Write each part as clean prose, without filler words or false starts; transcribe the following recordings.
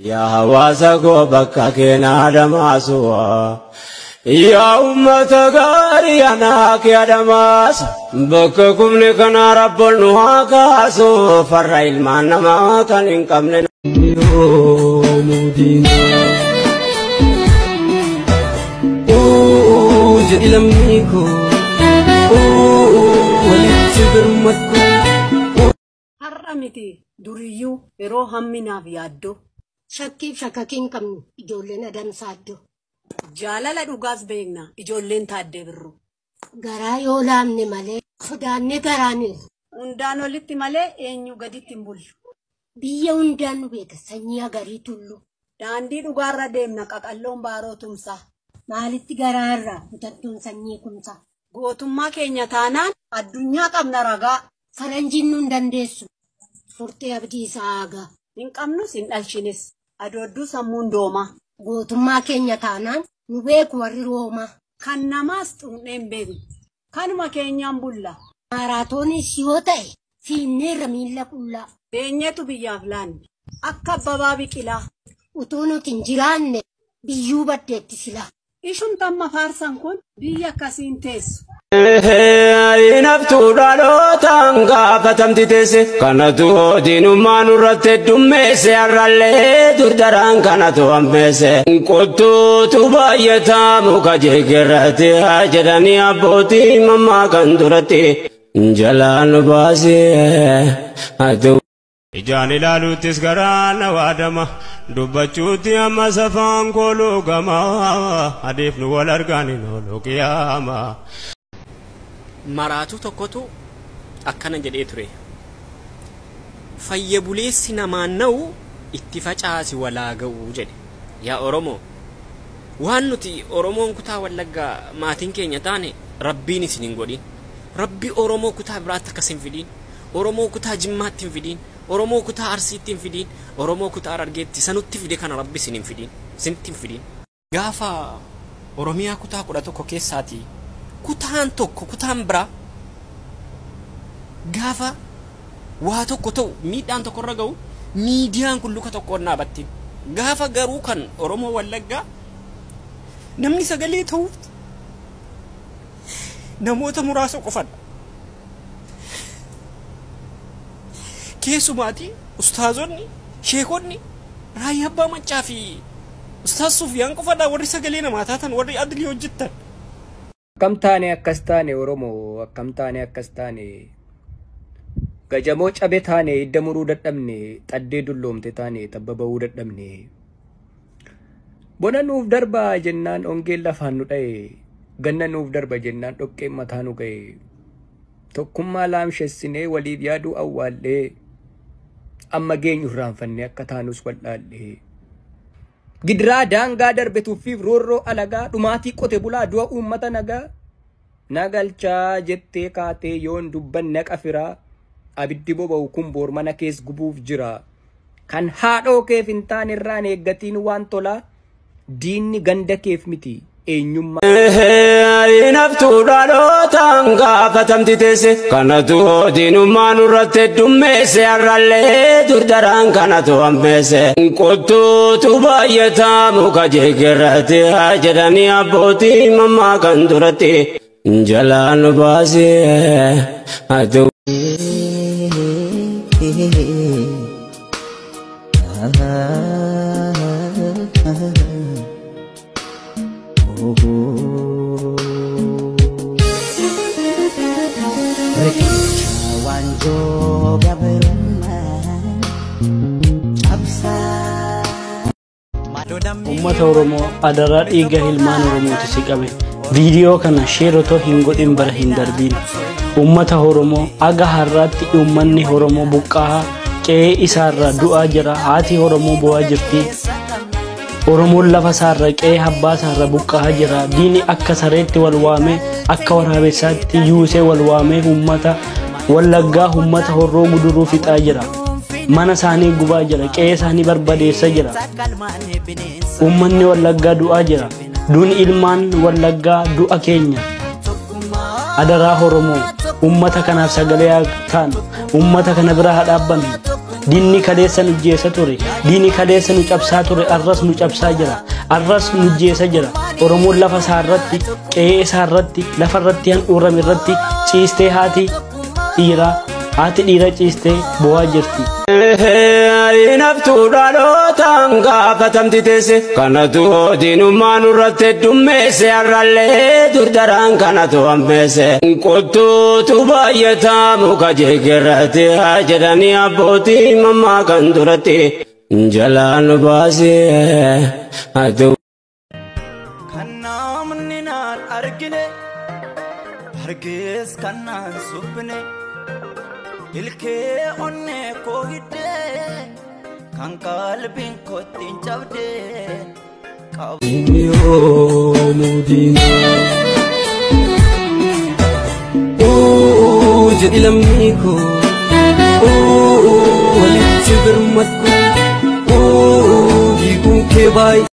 Yaa hawaasa koo bakka keenaa dhamaasu. Yaa uummata gaarii anaa kee adamaasa. Bakka kumni kana rabboon nu haa kaasu. Farra ilmaan namaa kan hin qabne. Jedhi lammii koo walitti birmadhu. Har'a miti duriyyuu yeroo hamminaaf yaaddoo. Shakkiif shakkakii hin qabnu ijoolleen adamsaa addoo. Jaalala dhugaas beekna ijoolleen taaddee birru. Garaa yoo laamne malee sodaannee garaaniiru. Hundaan olitti malee eenyu gaditti hin bullu. Biyya hundaan nu beeka sanyii agarii tullu. Daandii dhugaarra deemna qaqalloon baaroo tumsaa. Maalitti garaarraa kutattuun sanyii kumsaa. Gootummaa keenya taanaan addunyaa qabna ragaa. Faranjiin nu hin dandeessu. Furtee abdii isaa aagaa. Hin qabnus hin dhalchines. Adoodduu sammuun doomaa. Gootummaa keenya taanaan nu beeku warri Roomaa. Kan namaas xunnee hin beeknu. Kanuma keenyaan bulla. Maaraatoonis yoo ta'e fiinneerra miilla qullaa. Beenyeetu biyyaaf laanne. Akka abbabaa biqilaa. Utuu nuti hin jiraanne biyyuu baddeetti silaa. Ishum tamma faarsan kun biyya akkasiin teessu. Naftuu dhalootaan gaafatamti teesse. Kanatu diinummaa nurratti heddummeesse har'allee durdaraan kanatu hammeesse. Qottuutu baay'ataa muka jeeqerratti jedhanii abbootii mammaa kan duratti jalaan nu baasee. Ijaan ilaaluuttis garaa na waadama dubbachuutti amma safaan kooluu gama adeef nu wal argaan hin oolu qiyaama. Maraatuu tokkotu akkana jedhee ture. Fayya buleessi namaan na'u itti facaasi walaa ga'u jedhe. Yaa Oromoo, waan nuti Oromoon kutaa Wallaggaa maatiin keenya taane rabbiin isin hin godhin. Rabbi Oromoo kutaa biraatti akkas hin fidiin. Oromoo kutaa Jimmaatti hin fidiin. Oromoo kutaa Arsiitti hin fidiin. Oromoo kutaa Harargeetti sanutti fide kana rabbi isin hin fidiin. Isinitti hin fidiin. Gaafa Oromiyaa kutaa 11 keessaatii kutaan tokko kutaan biraa gaafa waa tokko ta'u miidhaan tokko irra ga'u miidiyaan kun luka tokkoon dhaabattiin. Gaafa garuu kan Oromoo Wallaggaa namni sagalee ta'uuf namoota muraasa qofadha. Keessumaatii ustaazonni, sheekonni, raayyaa abbaa maccaa fi ustaaz Sufiyaan qofadha warri sagalee namaa taatan warri adlii hojjettan. Akkam taane akkas taane Oromoo, akkam taane akkas taane. Gajamoo cabe taane hidda muruu dadhabne, xaddee dulloomte taane tabba ba'uu dadhabne. Bona nuuf darba jennaan ongeen lafaan nu dha'e, ganna nuuf darba jennaan dhoqqeen mataa nu ga'e. Tokkummaa laamshessinee waliif yaaduu awwaallee, amma geenyu irraanfannee akka taanus wal'aallee. Gidiraa daangaa darbe tuffiif roorroo alagaa, dhumaatii qote bulaa du'a uummata nagaa. Nagalchaa jettee kaatee yoon dubbanne qafiraa, abiddi boba'u kun boor mana kees gubuuf jira. Kan haadhoo keef hin taane irraan eeggatiin waan tolaa, diinni ganda keef miti eenyummaa. Naftuu dhalootaan gaafatamti teesse. Kanatu diinummaa nurratti heddummeesse har'allee durdaraan kanatu hammeesse. Qottuutu baay'ataa muka jeeqerratti jedhanii abbootii mammaa kan duratti jalaan nu baasee. Riqicha waanjoo gabrummaa cabsaa. Uummata Oromoo adaraa dhiiga ilmaan Oromooti si qabe. Viidiyoo kana share otoo hin godhin bara hin darbiin. Uummata Oromoo aga har'aatti uummanni Oromoo buqqa'aa qe'ee isaarraa du'aa jira. Haati Oromoo bu'aa jirti. Oromoon lafa isaarra qe'ee abbaa isaarra buqqa'aa jira. Diinni akka sareetti wal waamee akka waraabessaatti yuusee wal waamee uummata Wallaggaa uummata Horroo Guduruu fixaa jira. Mana isaanii gubaa jira. Qe'ee isaanii barbadeessa jira. Uummanni Wallaggaa du'aa jira. Duun ilmaan Wallaggaa du'a keenya. Adaraa Oromoo uummata kanaaf sagalee haa taanu. Uummata kana bira haa dhaabbannu. Diinni kaleessa nu jeessa ture, diinni kaleessa nu cabsaa ture, arras nu cabsaa jira, arras nu jeessa jira. Oromoon lafa isaa irratti, qe'ee isaa irratti, lafa irratti handhuurame irratti ciistee haati dhiiraa, haati dhiira ciistee bo'aa jirti. Naftuu dhalootaan gaafatamti teesse kanatu diinummaa nurratti heddummeesse har'allee durdaraan kanatu hammeesse qottuutu baay'ataa muka jeegerratti jedhanii abbootii mammaa kan duratti jalaan nu baasee. Kan namni naan argine argees kan naan suphine ilkee onnee koo hiddee kan qalbiin kootti hin cabdee. Jedhi lammii koo walitti birmadhu hiikuun kee baay'ee.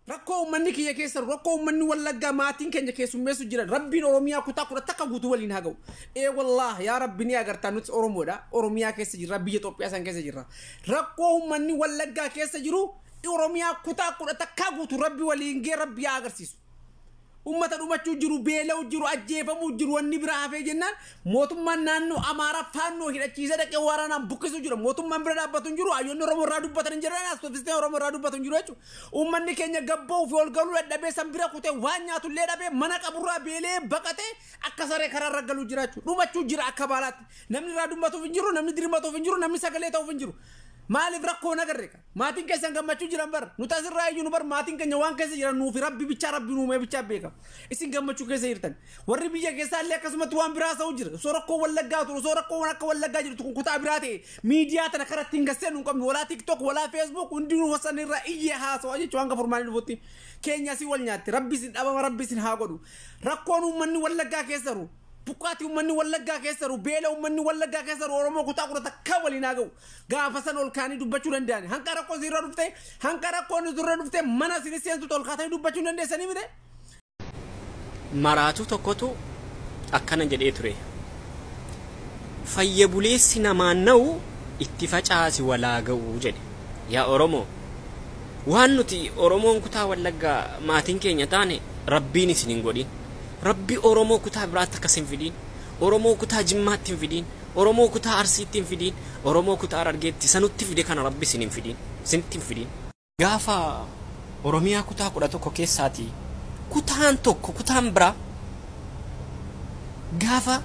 Rakkoo uummanni kiyya keessa rakkoo uummanni Wallaggaa maatiin keenya keessummeessu jiran Rabbiin Oromiyaa kutaa 11 guutuu waliin haa ga'u. Ee wallaah yaa Rabbi ni agartaa nuti Oromoodha. Oromiyaa keessa jirra biyya Itoophiyaa san keessa jirra. Rakkoo uummanni Wallaggaa keessa jiru Oromiyaa kutaa 11 guutuu Rabbi waliin gee Rabbi yaa agarsiisu. Uummata dhumachuu jiru, beela'uu jiru, ajjeefamuu jiru wanni biraa hafee jennaan mootummaan naannoo Amaaraa faannoo hidhachiisee dhaqee waraanaan buqqisuu jira. Mootummaan bira dhaabbatu hin jiru, hayyoonni Oromoo irraa dubbatan hin jiran, astoofisteen Oromoo irraa dubbatu hin jiru jechuudha. Uummanni keenya gabboo fi ol galuu dadhabee san bira kutee waan nyaatullee dhabee mana qaburraa beelee baqatee akka saree karaarra galuu jira jechuudha. Dhumachuu jira akka baalaatti. Namni irraa dubbatuuf hin jiru, namni dirmatuuf hin jiru, namni sagalee ta'uuf hin jiru. Maaliif rakkoo nagarre ka? Maatiin keessan gammachuu jiran bar. Nuti asirraa iyyuu nu bar maatiin keenya waan keessa jiran nuufi Rabbi bichaa Rabbi nuumee bichaa beeka. Isin gammachuu keessa jirtan. Warri biyya keessaa illee akkasumatti waan biraa sa'u jira. Osoo rakkoo Wallaggaa ture, osoo rakkoo akka Wallaggaa jirtu kun kutaa biraa ta'e miidiyaa tana karaa ittiin gassee nu hin qabnu. Walaa TikTok, walaa Facebook hundinuu wasan irraa iyyee haasawa jechuun hanga furmaanni dhufutti. Keenya asii wal nyaatti. Rabbi isin dhabama, Rabbi isin haa godhu. Rakkoon uummanni Wallaggaa keessa jiru. Buqqaatii uummanni Wallaggaa keessa jiru, beela uummanni Wallaggaa keessa jiru, Oromoo kutaa 11 waliin haa ga'u. Gaafa san ol kaanii dubbachuu danda'ani. Hanqa rakkoo isin irra dhufte, hanqa rakkoon isin irra dhufte mana isin seentu ol kaatanii dubbachuu hin dandeessanii miti. Maraatuu tokkotu akkana jedhee ture. Fayya buleessi namaan na'u itti facaasi walaa ga'u jedhe. Yaa Oromoo, waan nuti Oromoon kutaa Wallaggaa maatiin keenya taane Rabbiin isin hin godhin. Rabbi Oromoo kutaa biraatti akkas hin fidiin. Oromoo kutaa Jimmaatti hin fidiin. Oromoo kutaa Arsiitti hin fidiin. Oromoo kutaa Harargeetti sanutti fide kana Rabbi isin hin fidiin. Isinitti hin fidiin. Gaafa Oromiyaa kutaa 11 keessaati kutaan tokko kutaan biraa gaafa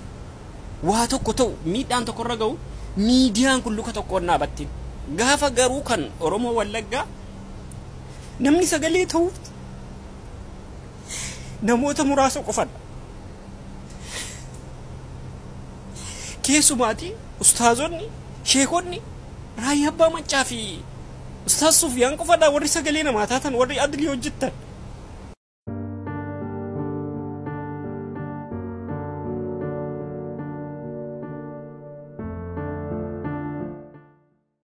waa tokko ta'u miidhaan tokko irra ga'u miidiyaan kun luka tokkoon dhaabattiin. Gaafa garuu kan Oromoo Wallaggaa namni sagalee ta'uuf namoota muraasa qofadha. Keessumaatii ustaazonni, sheekonni, raayyaa abbaa maccaa fi ustaaz Sufiyaan qofadha warri sagalee namaa taatan warri adlii hojjettan.